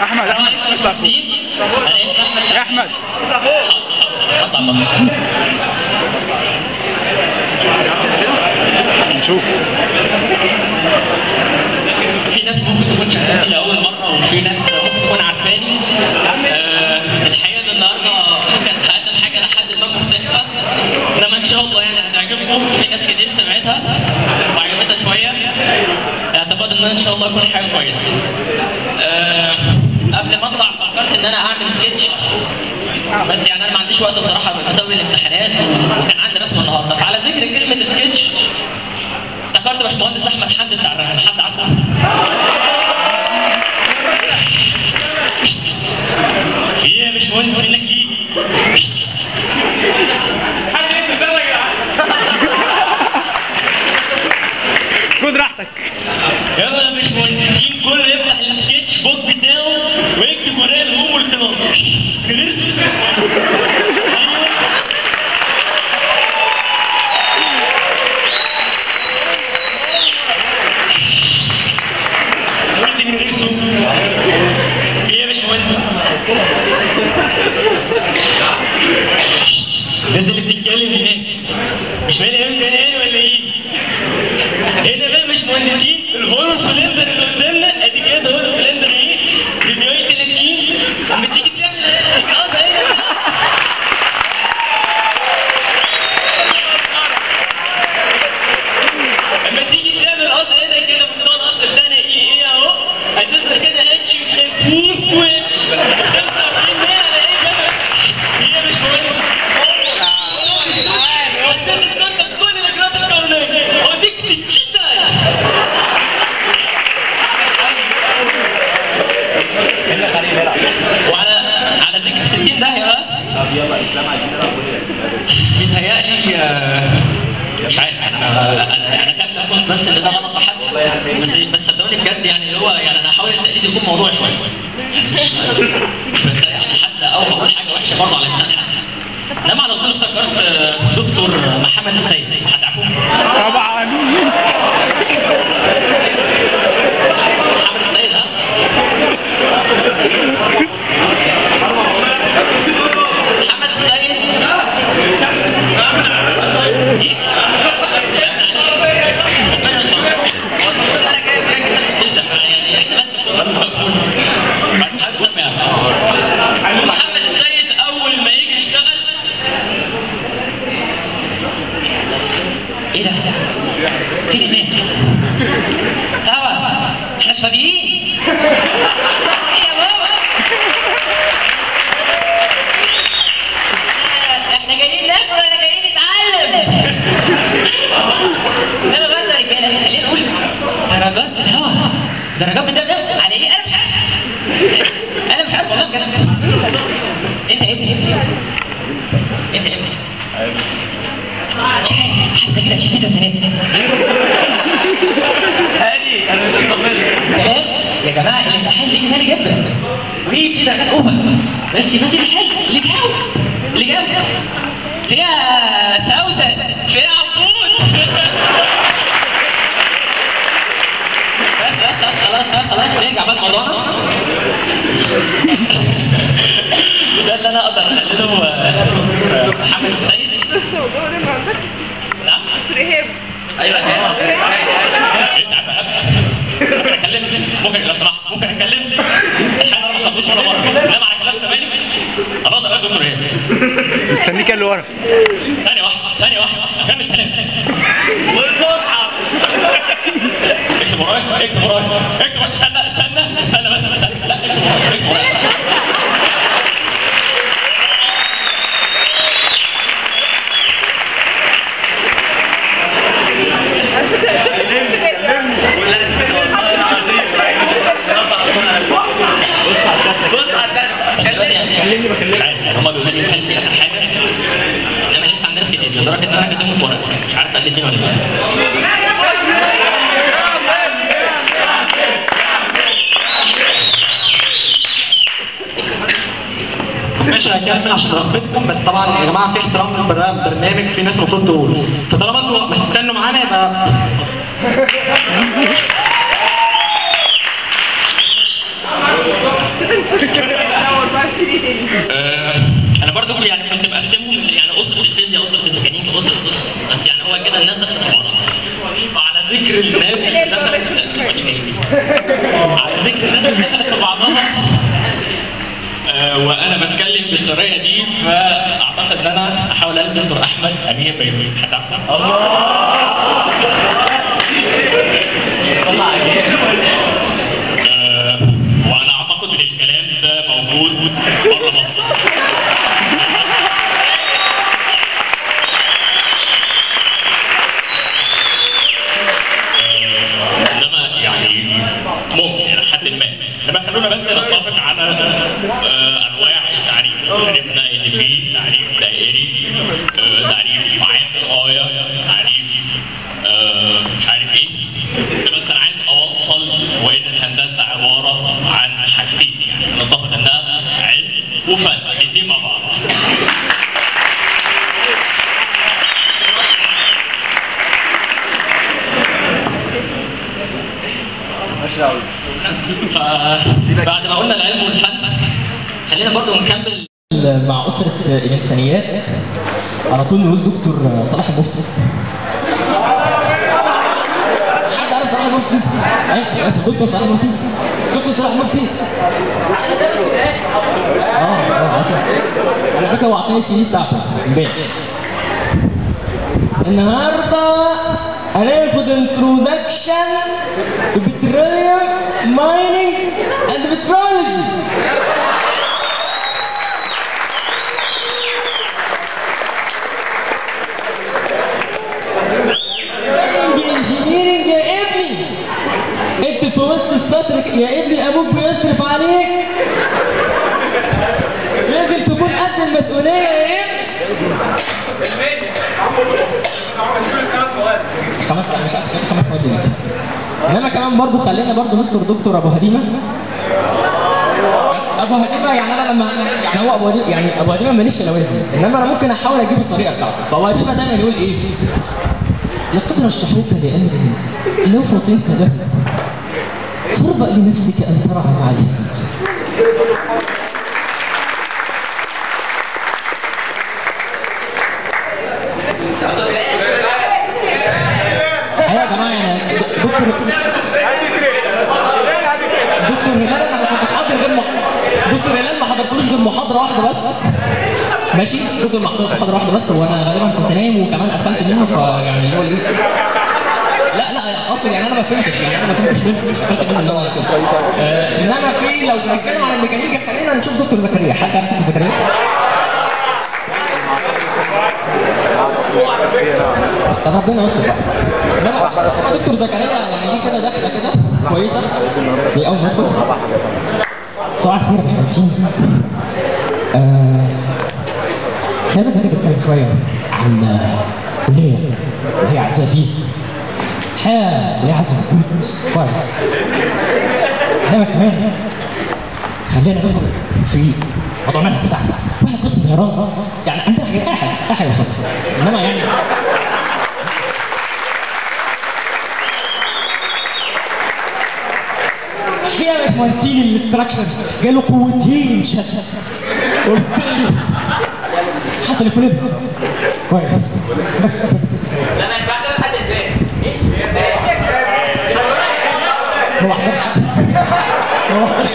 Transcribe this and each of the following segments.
احمد احمد اطلع فوق يا احمد، اطلع. نشوف. في ناس ممكن تكون شافتني لاول مرة، وفي ناس ممكن تكون عارفاني. الحقيقة ان النهارده ممكن هقدم حاجة لحد ما مختلفة، انما ان شاء الله يعني هتعجبكم. في ناس كتير سمعتها وعجبتها شوية، اعتقد ان ان شاء الله يكون حاجة كويسة. قبل ما اطلع فكرت ان انا اعمل سكتش، بس يعني انا ما عنديش وقت بصراحة بسبب الامتحانات، وكان عندي رسمه النهارده. فعلى ذكر كلمة سكتش افتكرت باشمهندس احمد حمدي بتاع الرسم. حد عارفه؟ ايه يا باشمهندس منك ليه؟ حد يقفل الباب يا جدعان. خد راحتك. يلا يا باشمهندسين كله يفتح ال sketch book بتاعه ويكتب ورايا ال home وال class. قلت من غير صوت. ايه يا باشمهندس؟ الناس اللي بتتكلم هناك مش مالي قوي انا ولا ايه؟ هنا بقى باشمهندسين ال hollow cylinder اللي قدامنا ادي كده hollow cylinder اهي ب 130. اما تيجي تعمل اه هنا اما تيجي تعمل قص هنا كده مستوى القص بتاعنا ايه ايه اهو، هتظهر كده اتش 50 واتش 45 100 على ايه بقى؟ ايه يا باشمهندس؟ هتستخدم كل الاجراءات القانونية واديك 60 وعلى على ذكر 60 داهية بقى. طب يلا اسلام عايزين نلعب. متهيألي مش عارف، انا خايف اكون بس اللي ده غلط حد، بس صدقوني بجد يعني اللي هو يعني انا هحاول التقليد يكون موضوع شوية، يعني مش بتريق على حد او هقول حاجة وحشة برضه على لسان حد. انما على طول افتكرت دكتور محمد السيد، هتعرفوه طبعا. محمد السيد ها؟ محمد السيد محمد السيد اول ما يجي يشتغل ايه ده؟ فين الناس؟ هوا احنا مش فاضيين. ايه يا بابا؟ احنا جايين ناكل ولا جايين نتعلم؟ انما بس يا رجاله خلينا نقول درجات الهوا، درجات بتبدا على ايه؟ انا مش عارف، انا مش عارف والله بجد. انت يا ابني انت يا ابني مش عارف، حاسه كده شديدة السنة دي. هادي انا مش مطمن. كلام يا جماعة، الامتحان ليه سهل جدا وفي درجات over، بس الحل اللي جاوب اللي جاوب فيها سوسن فيها عبود. بس بس خلاص خلاص نرجع بقى لموضوعنا. ده اللي انا اقدر اقلده محمد السيد. نعم ايوه ممكن اتكلم، ممكن لو سمحت ممكن اتكلم. انا ما خلصتش ولا مرة، انما على كلام زمايلي خلاص. انا دكتور ايه؟ مستنيك اللي ورا. ثانية واحدة ثانية واحدة اكمل كلام. والمصحف اكتب ورايا اكتب ورايا اكتب. استنى استنى استنى بس استنى. لا اكتب ورايا اكتب ورايا. كلمني بكلمك. هما بيقولوا لي هل في اخر حاجة؟ انما لسه عندنا ناس كتير لدرجة ان انا كاتبهم في ورقة مش عارف اقلد مين ولا مين. ماشي هكمل عشان رغبتكم، بس طبعا يا جماعة في احترام للبرنامج، في ناس المفروض تقول، فطالما انتوا هتستنوا معانا يبقى انا برضو يعني كنت مقسمهم يعني اسره الفيزياء، اسره الميكانيكا، اسره، بس يعني هو كده الناس دخلت في بعضها. وعلى ذكر الناس اللي دخلت على ذكر الناس اللي دخلت في بعضها، وانا بتكلم بالطريقة دي، فاعتقد ان انا احاول اقلد دكتور احمد امير بيومي. حد عارفه؟ الله وانا اعتقد ان الكلام ده موجود بره مصر. انما يعني ممكن الى حد ما، انما خلونا بس نتفق على انواع التعريف. عرفنا ان في تعريف دائري، تعريف عام للغاية، تعريف مش عارف ايه. بس انا عايز اوصل وان الهندسة عبارة عن حاجتين، يعني نتفق انها علم وفن الاثنين مع بعض. فبعد ما قلنا العلم والفن، خلينا برضو نكمل مع أسرة الإنسانيات. على طول نقول دكتور صلاح المفتي. حد عارف صلاح المفتي؟ عارف دكتور صلاح المفتي؟ دكتور صلاح المفتي؟ على فكرة هو عطاني السي دي بتاعته امبارح. النهارده هناخد introduction to petroleum mining and petrology. engineering يا ابني، اكتب في وسط السطر يا ابني ابوك بيصرف عليك، لازم تكون قد المسؤولية يا ابني. خمس مواد دلوقتي. انما كمان برضو خلينا برضو نذكر دكتور ابو هديمه. ابو هديمه يعني انا لما يعني هو ابو هديمه يعني ابو هديمه ماليش لوازم، انما انا ممكن احاول اجيب الطريقة بتاعته. فابو هديمه دايما يقول ايه؟ لقد رشحوك لامر لو فطنت له تربأ لنفسك ان ترعى مع اليهود. الحقيقة يا جماعة يعني دكتور هلال انا ما كنتش حاضر غير دكتور هلال ما حضرتلوش غير محاضرة واحدة بس. ماشي، دكتور ما حضرتش محاضرة واحدة بس، وانا غالبا كنت نايم وكمان قفلت منه، فيعني اللي هو ايه، لا اصلا يعني انا ما فهمتش، يعني انا ما فهمتش منه، مش قفلت منه اللي هو كده. انما في لو بنتكلم عن الميكانيكا خلينا نشوف دكتور زكريا. حد عارف دكتور زكريا؟ طب ربنا يستر بقى. انما دكتور زكريا يعني دي كده دخله كده كويسة، دي اول ما ادخل. صباح الخير يا باشمهندسين. خلينا نتكلم شوية عن كليه وهي عايزه فيه الحياة وهي عايزه كويس. انما كمان خلينا ندخل في موضوع المنهج بتاعنا. واحنا قسم طيران يعني عندنا حاجات احلى وصلت، انما يعني يا باشمهندسين ال structure جاله قوتين شد، وبالتالي حصل equilibrium كويس. لا ما ينفعش حد يتبان. ما بحضرش ما بحضرش.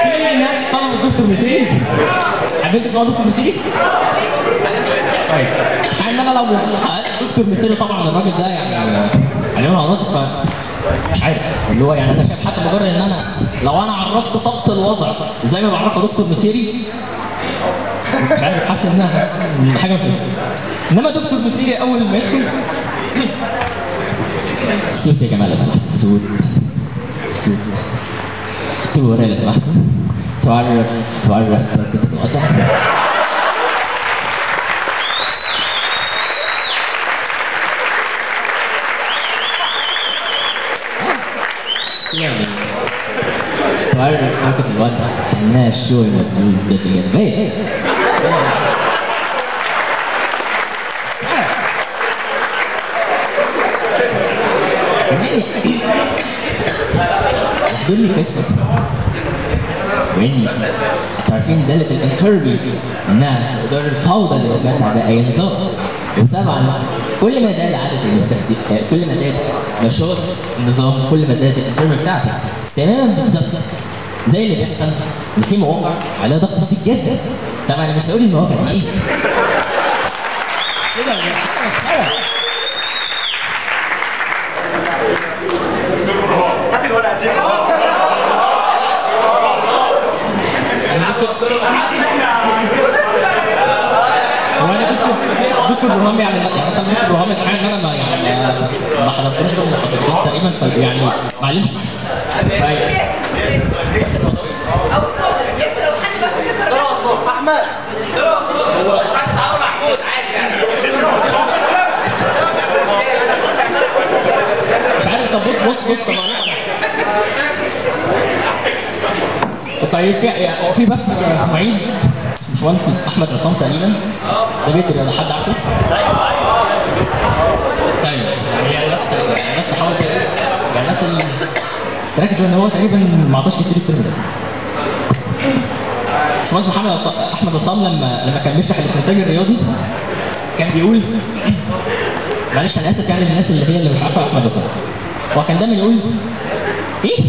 في ناس طلبوا الدكتور مسيري. حابين تسمعوا دكتور مسيري؟ طيب يعني انا لو دكتور مسيري طبعا الراجل ده يعني علينا على راسي، مش عارف اللي هو يعني انا شايف حتى مجرد ان انا لو انا عرفت طاقة الوضع زي ما بعرفها دكتور مسيري، مش عارف، حاسس انها حاجة مش. انما دكتور مسيري اول ما يدخل الصوت يا جماعة لو سمحت، الصوت الصوت اكتبوا ورايا لو سمحتوا. تعرف بركة الوضع. يعني تعرف بركة الوضع أنها الشغل مطلوب بالجاذبية. يحضرني قصة واني انتوا عارفين دالة الانتربي انها مقدار الفوضى اللي بتمتع بها اي نظام، وطبعا كل ما زاد عدد المستخدمين، كل ما زاد نشاط النظام، كل ما زادت الانتربي بتاعته. تماما بالظبط زي اللي بيحصل ان في مواقع عليها ضغط شديد جدا. طبعا انا مش هقول المواقع دي ايه كده، حاجة مسخرة. هو انا دكتور برهام يعني مثلا دكتور برهام الحقيقة ان انا ما يعني ما حضرتوش غير محاضرتين تقريبا، يعني معلش. طيب احمد هو محمود عادي يعني مش عارف. طب بص بص طب طيب في بس معيد باشمهندس احمد عصام تقريبا، ده بيت الرياضة، حد عارفه؟ طيب يعني الناس تحاول يعني الناس اللي تركز ان هو تقريبا ما عطاش كتير الترم ده. باشمهندس محمد احمد عصام لما كان بيشرح الاستنتاج الرياضي كان بيقول، معلش انا اسف يعني للناس اللي هي اللي مش عارفه احمد عصام، هو كان دايما يقول ايه؟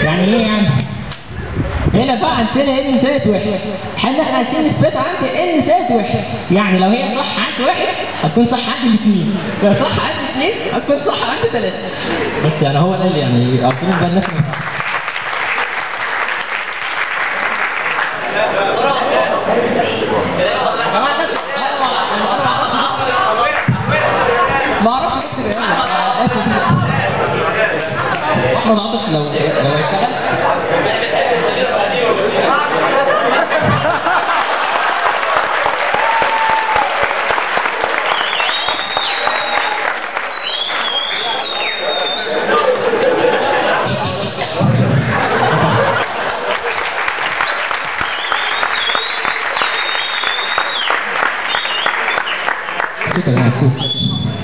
يعني ايه يعني؟ هنا بقى عندنا n زائد واحد، احنا عايزين نثبت عندي n زائد واحد، يعني لو هي صح عند واحد هتكون صح عند الاثنين، لو صح عند اثنين هتكون صح عند ثلاثة. بس يعني هو ده اللي يعني اظن ده الناس. يا جماعة الناس انا ما اعرفش اكتب ايه، انا اسف. احمد عاطف لو هيشتغل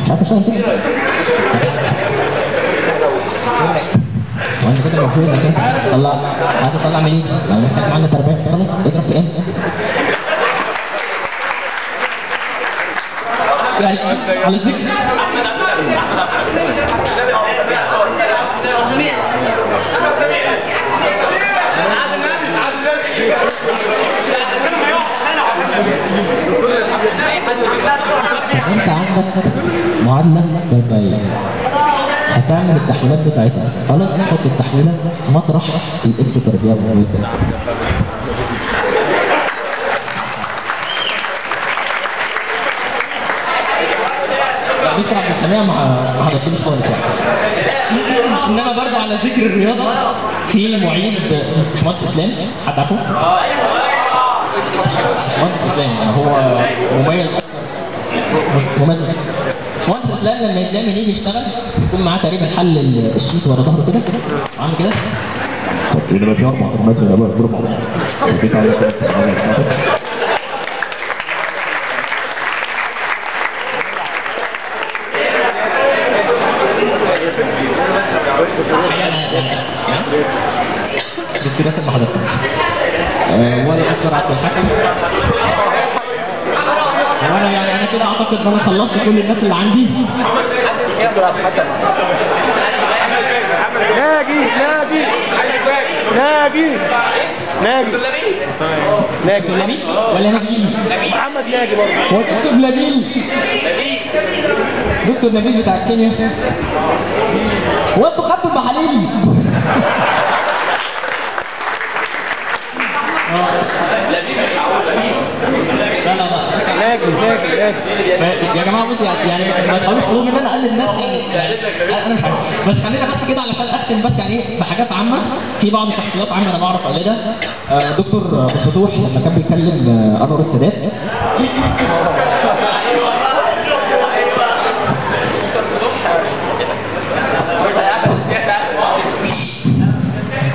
مش عارف اشتغل كده. وانت كده المفروض انك انت تطلع، عايز تطلع منين؟ لو محتاج معانا تربيه خلاص اضرب في ام يعني على ذكر انت عندك معادلة تربيعيه هتعمل التحويلات بتاعتها، خلاص نحط التحويله مطرح ال x تربيع والتربيع. دكتور عبد السميع ما حضرتلوش خالص يعني. انما برضه على ذكر الرياضة في معيد باشمهندس اسلام، حد عارفه؟ باشمهندس اسلام هو مميز مميز. باشمهندس اسلام لما يتلم يجي يشتغل يكون معاه تقريبا حل ال sheet ورا ظهره كده وعامل كده. طب هنا بقى في 4 term ات ولا بقى 4 دكتور ياسر ما حضرتوش ولا دكتور عبد الحكم. وانا يعني انا كده اعتقد ان انا خلصت كل الناس اللي عندي. ناجي ناجي ناجي ناجي ناجي نبيل ولا نبيل؟ محمد ناجي برضه. هو دكتور نبيل، دكتور نبيل بتاع الكيمياء. هو انتوا خدتوا المحاليل؟ لا لا لا ناجي ناجي ناجي يا جماعة بصوا يعني ما تحاولوش تقولوا ان انا اقلد نفسي يعني انا مش عارف، بس خلينا بس كده علشان اختم بس يعني بحاجات عامة. في بعض شخصيات عامة انا بعرف اقلدها. دكتور ابو الفتوح لما كان بيتكلم انور السادات،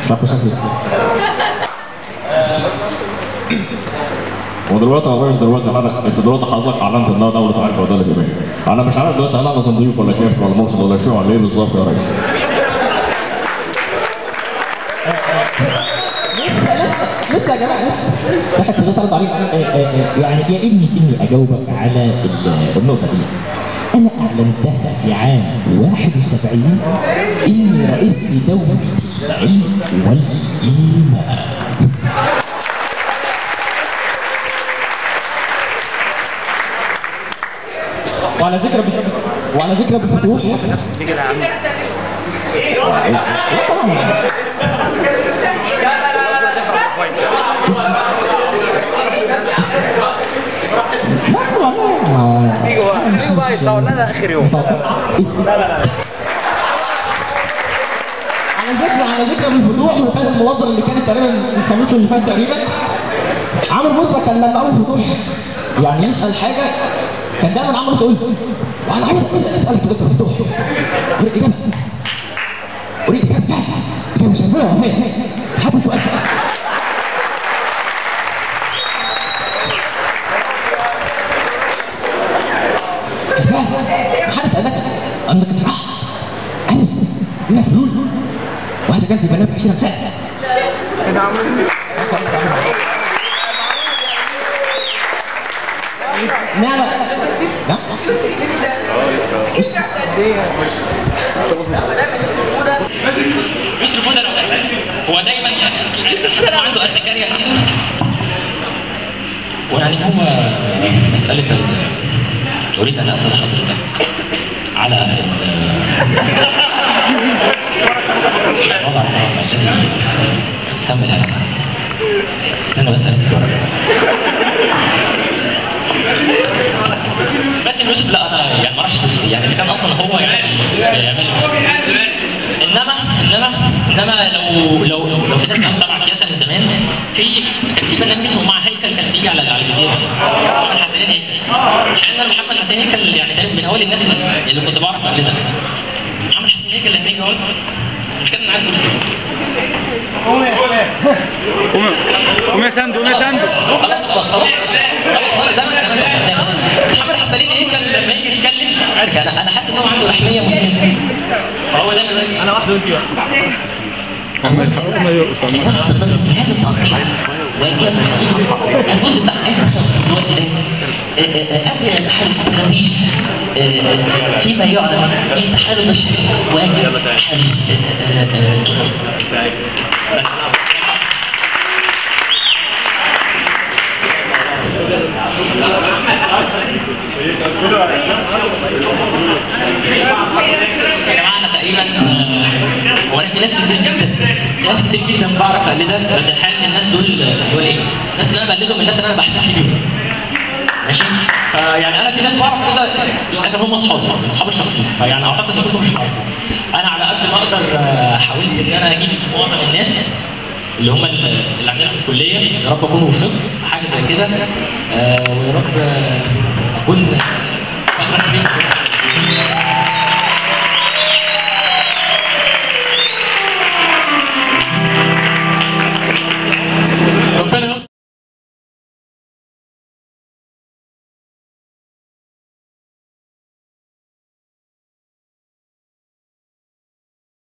مش عارف شكله. فدلوقتي يا ريس، دلوقتي انا انت دلوقتي حضرتك اعلنت انها دولة عارف ولا دولة ايه؟ انا مش عارف دلوقتي هل انا صندوق ولا كافر ولا مرشد ولا شيوعي ولا ايه بالظبط يا ريس؟ لسه يا جماعة لسه واحد في ده عليك. يعني يا ابني سيبني اجاوبك على النقطة دي. انا اعلنتها في عام 71 اني رئيس دولة العلم والايمان. وعلى ذكر بالفتوح بيجوا بقى يطلعوا لنا اخر يوم. لا لا لا. على ذكر بالفتوح، وكان المناظرة اللي كانت تقريبا الخميس اللي فات تقريبا، عمرو موسى كان لما اول فتوح يعني يسال حاجة كان دايما عمرو موسى يقول وانا عاوز اسال دكتور فتوح، اريد اجابه، اريد اجابه، اجابه مش عارفها، حتى سؤال. حدث انك اقترحت انا لك حلول، وهذا كان في برنامج 20 سنة. لا لا لا يسري فودة هو دايما يعني مش عارف عنده ارتكارية كده، ويعني هو مسألة أريد أن أسأل حضرتك على الوضع الذي تم الآن. استنى بس أنا بس يوسف. لا أنا يعني ما أعرفش يعني إذا كان أصلا هو يعني بيعمل، إنما لو لو لو في ناس تبع سياسة من زمان، كان في برنامج اسمه مع هيكل كان بيجي على الجزيرة، محمد حسنين هيكل. انا محمد حسين هيكل يعني ده من اول الناس اللي كنت بعرف قبل ده. محمد حسين هيكل لما يجي يقعد مش كان عايز كرسي. قوم قوم يا سندو، قوم يا سندو. خلاص خلاص خلاص. محمد حسنين هيكل لما يجي يتكلم عارف يعني انا حاسس ان هو عنده لحميه مهمة، فهو دايما انا واحدة وانت واحدة. عمال يرقص عمال. الجزء بتاع دلوقتي ده قبل التحالف الاستراتيجي فيما يعرف بتحالف الشرق وتحالف الغرب. يا جماعة انا تقريبا هو انا في ناس كتير جدا، ناس كتير جدا بعرف اقلدها، بس الحقيقة ان الناس دول ايه؟ الناس اللي انا بقلدهم الناس اللي انا بحتفي بيهم. ماشي؟ فيعني انا في ناس بعرف كده لكن هم اصحابي الشخصيين، فيعني اعتقد ان كنتوا مش هتعرفوا. انا على قد ما اقدر حاولت ان انا اجيب معظم الناس اللي هم اللي عندنا في الكلية، يا رب اكون وفقت في حاجة زي كده، ويا رب اكون فخر بيكم.